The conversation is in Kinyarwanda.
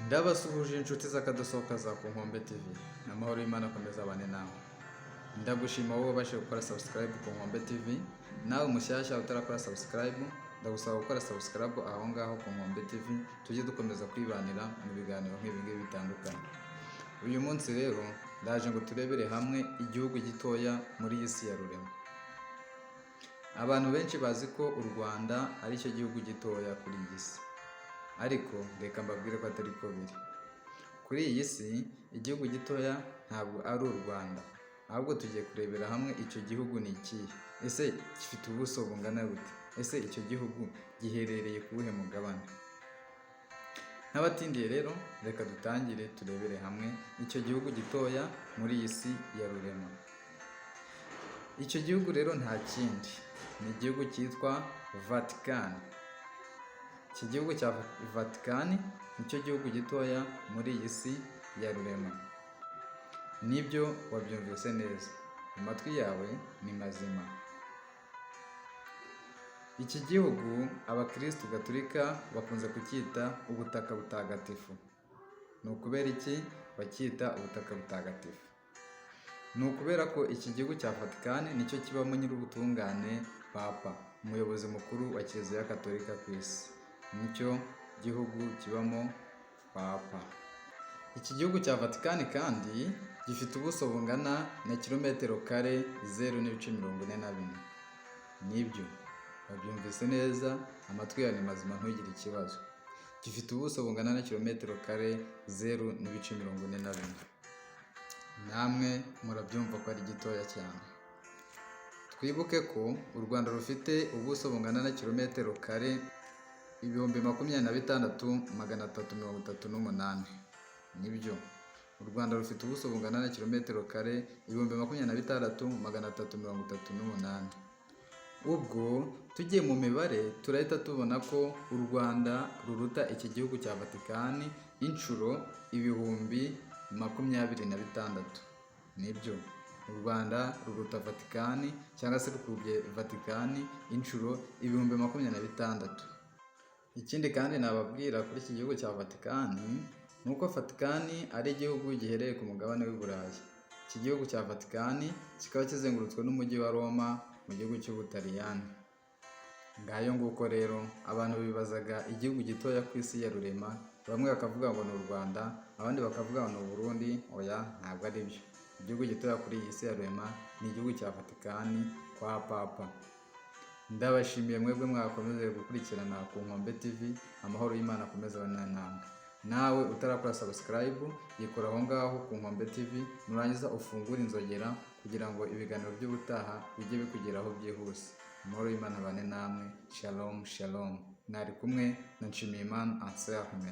Ndabasuhuje inshuti z'akadasohoka za Ku Nkombe TV. Amahoro y'Imana akomeza abane nawe. Ndagushima wowe wabashije gukora subscribe ku Nkombe TV. Nawe mushyashya utarakora subscribe, ndagusaba gukora subscribe aho ngaho ku Nkombe TV, tujye dukomeza kwibanira mu biganiro nk'ibi ngibi bitandukanye. Uyu munsi rero ndaje ngo turebere hamwe igihugu gitoya muri iyi si ya rurema. Abantu benshi bazi ko u Rwanda ari cyo gihugu gitoya kuri iyi si, ariko reka mbabwire ko atari ko biri. Kuri iyi si, igihugu gitoya ntabwo ari u Rwanda, ahubwo tugiye kurebera hamwe icyo gihugu ni ikihe. Ese gifite ubuso bungana bute? Ese icyo gihugu giherereye ku wuhe mugabane? Ntabatindiye rero, reka dutangire turebere hamwe icyo gihugu gitoya muri iyi si ya rurema. Icyo gihugu rero nta kindi, ni igihugu cyitwa Vatican. Iki gihugu cya Vatican nicyo gihugu gitoya muri iyi si ya rurema. Nibyo, wabyumvise neza, amatwi yawe ni mazima. Iki gihugu Abakirisitu Gatulika bakunze kucyita ubutaka butagatifu. Ni ukubera iki bacyita ubutaka butagatifu? Ni ukubera ko iki gihugu cya Vatican nicyo kibamo nyir'ubutungane Papa, umuyobozi mukuru wa Kiliziya Gatolika ku isi. Nicyo gihugu kibamo Papa. Iki gihugu cya Vatican kandi gifite ubuso bungana na kilometero kare 0.44. Nibyo, wabyumvise neza, amatwi yawe ni mazima, ntugire ikibazo. Gifite ubuso bungana na kilometero kare 0.44. Namwe murabyumva ko ari gitoya cyane. Twibuke ko u Rwanda rufite ubuso bungana na kilometero kare 26,338. Nibyo, u Rwanda rufite ubuso bungana na kilometero kare 26,338. Ubwo tugiye mu mibare, turahita tubona ko u Rwanda ruruta iki gihugu cya Vatikani inshuro 26,000. Nibyo, u Rwanda ruruta Vatikani cyangwa se rukubye Vatikani inshuro 26,000. Ikindi kandi nababwira kuri iki gihugu cya Vatikani ni uko Vatikani ari igihugu giherereye ku mugabane w'i Burayi. Iki gihugu cya Vatikani kikaba kizengurutswe n'umujyi wa Roma mu gihugu cy'Ubutaliyani. Ngayo nguko rero, abantu bibazaga igihugu gitoya ku isi ya rurema, bamwe bakavuga ngo ni u Rwanda, abandi bakavuga ngo ni Uburundi. Oya, ntabwo ari byo. Igihugu gitoya kuri iyi si ya rurema ni igihugu cya Vatikani kwa Papa. Ndabashimiye mwebwe mwakomeje gukurikirana Ku Nkombe TV. Amahoro y'Imana akomeze abane namwe. Nawe utarakora subscribe, yikora aho ngaho ku Nkombe TV, nurangiza ufungure inzogera kugira ngo ibiganiro by'ubutaha bijye bikugeraho byihuse. Amahoro y'Imana abane namwe. Shalom shalom. Mwari kumwe na Nshimiyimana Anselme.